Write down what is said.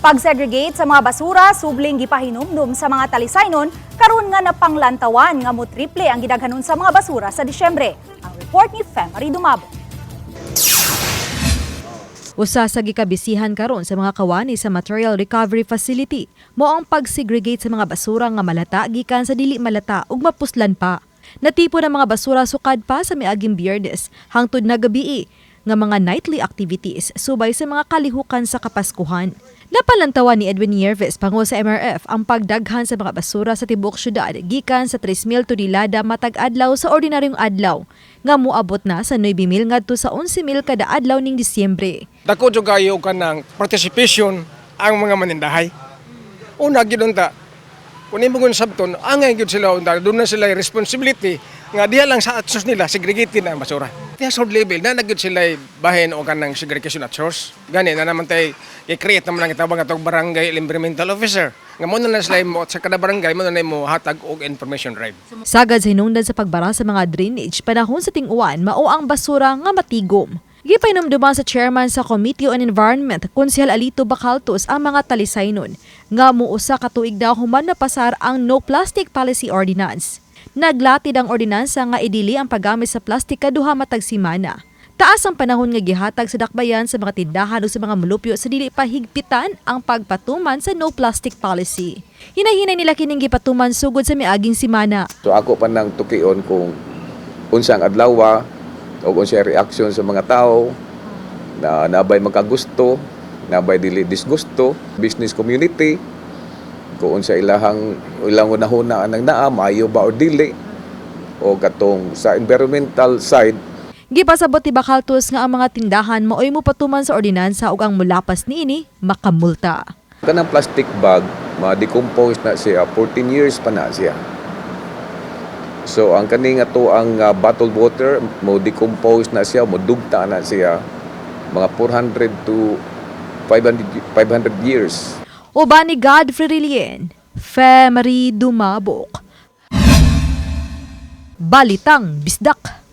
Pag-segregate sa mga basura subling gipahinumdum sa mga talisaynon karon nga napanglantawan nga motriple ang gidaghanon sa mga basura sa Disyembre. Ang report ni Femary Dumabo. Usa sa gikabisihan karon sa mga kawani sa Material Recovery Facility mao ang pag-segregate sa mga basura nga malata gikan sa dili malata ug mapuslan pa. Natipon ang mga basura sukad pa sa miaging Biyernes hangtod na gabii nga mga nightly activities subay sa mga kalihukan sa Kapaskuhan. Napalantawan ni Edwin Yerves, pangulo sa MRF, ang pagdaghan sa mga basura sa tibuok syudad gikan sa 3,000 tonelada matag adlaw sa ordinaryong adlaw nga moabot na sa 9,000 ngadto sa 11,000 kada adlaw ning Disyembre. Dako jud kayo kanang participation ang mga manindahay. Una gyud unta, kung imo kung sabton, angay gyud sila unta, duna sila responsibility nga diha lang sa at source nila segregated na ang basura. Diha sa level na gyud sila bahin o kanang segregation at source. Gani na naman tay i-create naman ang gitawag nga tog barangay environmental officer. Nga mo na sila mo sa kada barangay mo na mo hatag og information drive. Sagad sa hinungdan sa pagbara sa mga drainage panahon sa ting-uwan mao ang basura nga matigom. Gipahinumduman sa chairman sa Committee on Environment, Konsehal Alito Bacaltos, ang mga talisaynon nga muusa ka tuig daw human napasar ang No Plastic Policy Ordinance. Naglatid ang ordinansa nga idili ang paggamit sa plastic kaduha matag simana. Taas ang panahon nga gihatag sa dakbayan sa mga tindahan o sa mga mulupyo sa dili pa higpitan ang pagpatuman sa no plastic policy. Hinahinay nila kining gipatuman sugod sa miaging simana. So ako pa nang tukion kung unsang adlaw o unsay reaksyon sa mga tao na nabay magkagusto, nabay dili disgusto, business community kung unsa ilahang ilang hunahuna ang naa, maayo ba or dili, o katong sa environmental side. Gipasabot ni Bacaltos nga ang mga tindahan maoy mopatuman sa ordinansa ug ang mulapas niini makamulta. Kanang plastic bag, ma-decompose na siya, 14 years pa na siya. So ang kani nga to ang bottled water, mo decompose na siya, mo dugta na siya mga 400 to 500 500 years. Uban ni Godfrey Relien, Femery Dumabok. Balitang Bisdak.